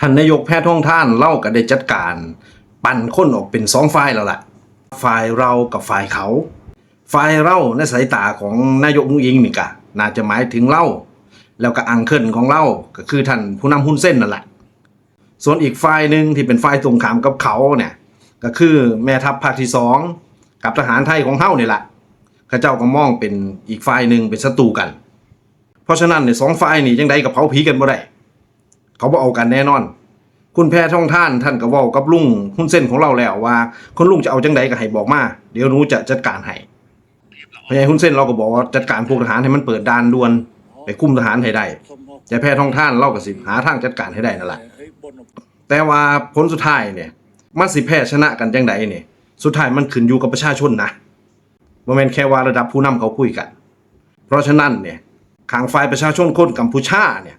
ທ່ານນາຍົກແພທອງທານ ລາວກໍໄດ້ຈັດການປັ່ນຄົນອອກເປັນສອງຝ່າຍແລ້ວລະ, ຝ່າຍລາວກັບຝ່າຍເຂົາ. ຝ່າຍລາວໃນສາຍຕາຂອງນາຍົກອຸ້ງອິງນີ້ກະໜ້າຈະໝາຍເຖິງລາວ ແລ້ວກະອັງເຄິນຂອງລາວ ກໍຄືທ່ານຜູ້ນຳຮຸນເຊັນນັ້ນລະ. ສ່ວນອີກຝ່າຍໜຶ່ງທີ່ເປັນຝ່າຍຕົງຂ້າມກັບເຂົາເນ່ຍ ກໍຄືແມ່ທັບພາກທີສອງກັບທະຫານໄທຂອງເຮົານີ້ລະ, ເຂົາເຈົ້າກໍມອງເປັນອີກຝ່າຍໜຶ່ງເປັນສັດຕູກັນ. ເພາະສະນັ້ນນີ້ ສອງຝ່າຍນີ້ຈັ່ງໃດກໍເຜົາຜີກັນບໍ່ໄດ້, ເຂົາບໍ່ເອົາກັນແນ່ນອນ. ຄຸນແພທອງທານທ່ານກໍເວົ້າກັບລຸງຮຸນເຊັນຂອງລາວແລ້ວວ່າ ຄຸນລຸງຈະເອົາຈັ່ງໃດກໍໃຫ້ບອກມາ, ດຽວໜູຈະຈັດການໃຫ້. ພໍ່ໃຫຍ່ຮຸນເຊັນລາວກໍບອກວ່າ ຈັດການພວກທະຫານໃຫ້ມັນເປີດດ່ານດ່ວນ, ໄປຄຸມທະຫານໃຫ້ໄດ້. ແຕ່ແພທອງທານລາວກໍຊິຫາທາງຈັດການໃຫ້ໄດ້ນັ້ນລະ. ແຕ່ວ່າຜົນສຸດທ້າຍນີ້ ມັນຊິແພ້ຊະນະກັນຈັ່ງໃດນີ້ ສຸດທ້າຍມັນຂຶ້ນຢູ່ກັບປະຊາຊົນນະ, ບໍ່ແມ່ນແຄ່ວ່າລະດັບຜູ້ນຳເຂົາຄຸຍກັນ. ເພາະສະນັ້ນນີ້ ຂ້າງຝ່າຍປະຊາຊົນຄົນກຳປູຊານີ້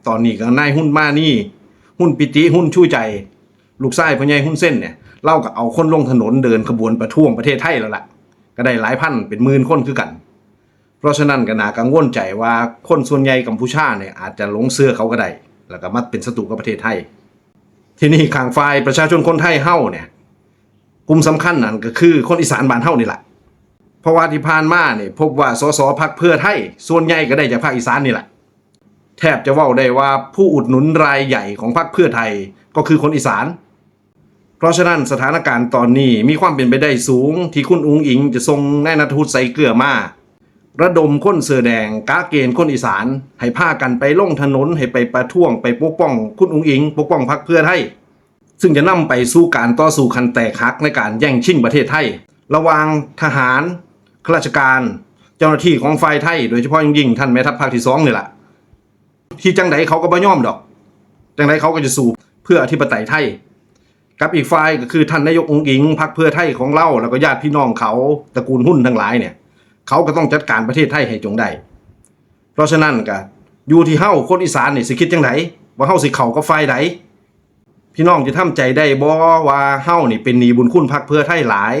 ຕອນນີ້ກໍນາຍຮຸນມານີ ຮຸນປິຕິ ຮຸນຊູໃຈ ລູກຊາຍພໍ່ໃຫຍ່ຮຸນເຊັນນີ້ ລາວກໍເອົາຄົນລົງຖະໜົນເດີນຂະບວນປະທ້ວງປະເທດໄທແລ້ວລະ, ກໍໄດ້ຫຼາຍພັນເປັນໝື່ນຄົນຄືກັນ. ເພາະສະນັ້ນກໍໜ້າກັງວົນໃຈວ່າ ຄົນສ່ວນໃຫຍ່ກຳປູຊານີ້ອາດຈະຫຼົງເຊື່ອເຂົາກໍໄດ້ ແລ້ວກໍມາເປັນສັດຕູກັບປະເທດໄທ. ທີນີ້ຂ້າງຝ່າຍປະຊາຊົນຄົນໄທເຮົານີ້ ກຸ່ມສຳຄັນນັ້ນກໍຄືຄົນອີສານບ້ານເຮົານີ້ລະ. ເພາະວ່າທີ່ຜ່ານມານີ້ ພົບວ່າ ສສ ພັກເພື່ອໄທ ສ່ວນໃຫຍ່ກໍໄດ້ຈາກພາກອີສານນີ້ລະ. ແທບຈະເວົ້າໄດ້ວ່າ ຜູ້ອຸດໜູນລາຍໃຫຍ່ຂອງພັກເພື່ອໄທກໍຄືຄົນອີສານ. ເພາະສະນັ້ນ ສະຖານະການຕອນນີ້ ມີຄວາມເປັນໄປໄດ້ສູງທີ່ຄຸນອຸ້ງອິງຈະສົ່ງນາຍນັດທູດໃສ່ເກື້ອມາ ລະດົມຄົນເສື້ອແດງ ກະເກນຄົນອີສານ ໃຫ້ພາກັນໄປລົງຖະໜົນ ໃຫ້ໄປປະທ້ວງ ໄປປົກປ້ອງຄຸນອຸ້ງອິງ ປົກປ້ອງພັກເພື່ອໄທ. ຊຶ່ງຈະນຳໄປສູ່ການຕໍ່ສູ້ຂັ້ນແຕກຫັກໃນການແຍ່ງຊິງປະເທດໄທ ລະຫວ່າງທະຫານ, ຂ້າລາຊະການ, ເຈົ້າໜ້າທີ່ຂອງຝ່າຍໄທ, ໂດຍສະເພາະຢ່າງຍິ່ງທ່ານແມ່ທັບພາກທີສອງນີ້ລະ. ທີ່ຈັ່ງໃດເຂົາກໍບໍ່ຍອມດອກ, ຈັ່ງໃດເຂົາກໍຈະສູ້ເພື່ອອະທິປະໄຕໄທ. ກັບອີກຝ່າຍກໍຄືທ່ານນາຍົກອຸ້ງອິງ ພັກເພື່ອໄທຂອງລາວ ແລ້ວກໍຍາດພີ່ນ້ອງເຂົາ ຕະກູນຮຸນທັງຫຼາຍນີ້ ເຂົາກໍຕ້ອງຈັດການປະເທດໄທໃຫ້ຈົງໄດ້. ເພາະສະນັ້ນກໍຢູ່ທີ່ເຮົາຄົນອີສານນີ້ຊິຄິດຈັ່ງໃດ ວ່າເຮົາຊິເຂົ້າກັບຝ່າຍໃດ. ພີ່ນ້ອງຈະທຳໃຈໄດ້ບໍ່ວ່າເຮົານີ້ເປັນໜີ້ບຸນຄຸນພັກເພື່ອໄທຫຼາຍ,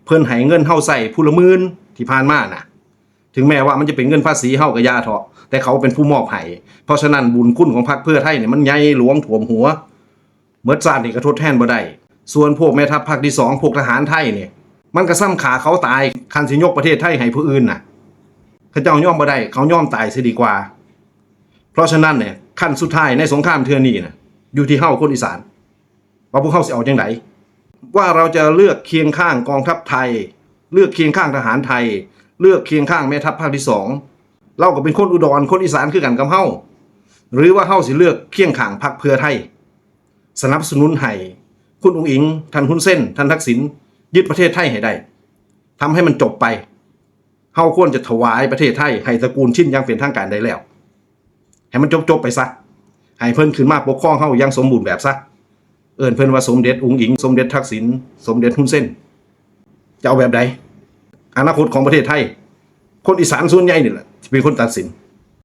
ເພິ່ນໃຫ້ເງິນເຮົາໃຊ້ຜູ້ລະໝື່ນທີ່ຜ່ານມານະ. ເຖິງແມ້ວ່າມັນຈະເປັນເງິນພາສີເຮົາກໍຢ່າເທາະ, ແຕ່ເຂົາເປັນຜູ້ມອບໃຫ້. ເພາະສະນັ້ນບຸນຄຸນຂອງພັກເພື່ອໄທນີ້ມັນໃຫຍ່ຫຼວງຖ້ວມຫົວ. ໝົດຊາດນີ້ກໍທົດແທນບໍ່ໄດ້. ສ່ວນພວກແມ່ທັບພາກທີສອງ ພວກທະຫານໄທນີ້ ມັນກໍສ່ຳຂ້າເຂົາຕາຍ, ຄັນຊິຍົກປະເທດໄທໃຫ້ຜູ້ອື່ນນະ. ເຂົາເຈົ້າຍອມບໍ່ໄດ້, ເຂົາຍອມຕາຍເສຍດີກວ່າ. ເພາະສະນັ້ນນີ້ ຂັ້ນສຸດທ້າຍໃນສົງຄາມເທື່ອນີ້ນະ ຢູ່ທີ່ເຮົາຄົນອີສານ ວ່າພວກເຮົາຊິເອົາຈັ່ງໃດ? ว่าเราจะเลือกเคียงข้างกองทัพไทย เลือกเคียงข้างทหารไทย เลือกเคียงข้างแม่ทัพภาคที่สอง ลาวก็เป็นคนอุดร คนอีสานคือกันกับเฮา หรือว่าเฮาสิเลือกเคียงข้างพรรคเพื่อไทย สนับสนุนให้คุณอุ๋งอิ๋ง ท่านฮุนเซน ท่านทักษิณ ยึดประเทศไทยให้ได้ ทำให้มันจบไป เฮาควรจะถวายประเทศไทยให้ตระกูลชินอย่างเป็นทางการได้แล้ว ให้มันจบๆ ไปซะ ให้เพิ่นขึ้นมาปกครองเฮาอย่างสมบูรณ์แบบซะ เอิ้นเพิ่นว่าสมเด็จอุ๋งอิ๋ง สมเด็จทักษิณ สมเด็จฮุนเซน จะเอาแบบใด อนาคตของประเทศไทย คนอีสานส่วนใหญ่นี่แหละสิเป็นคนตัดสิน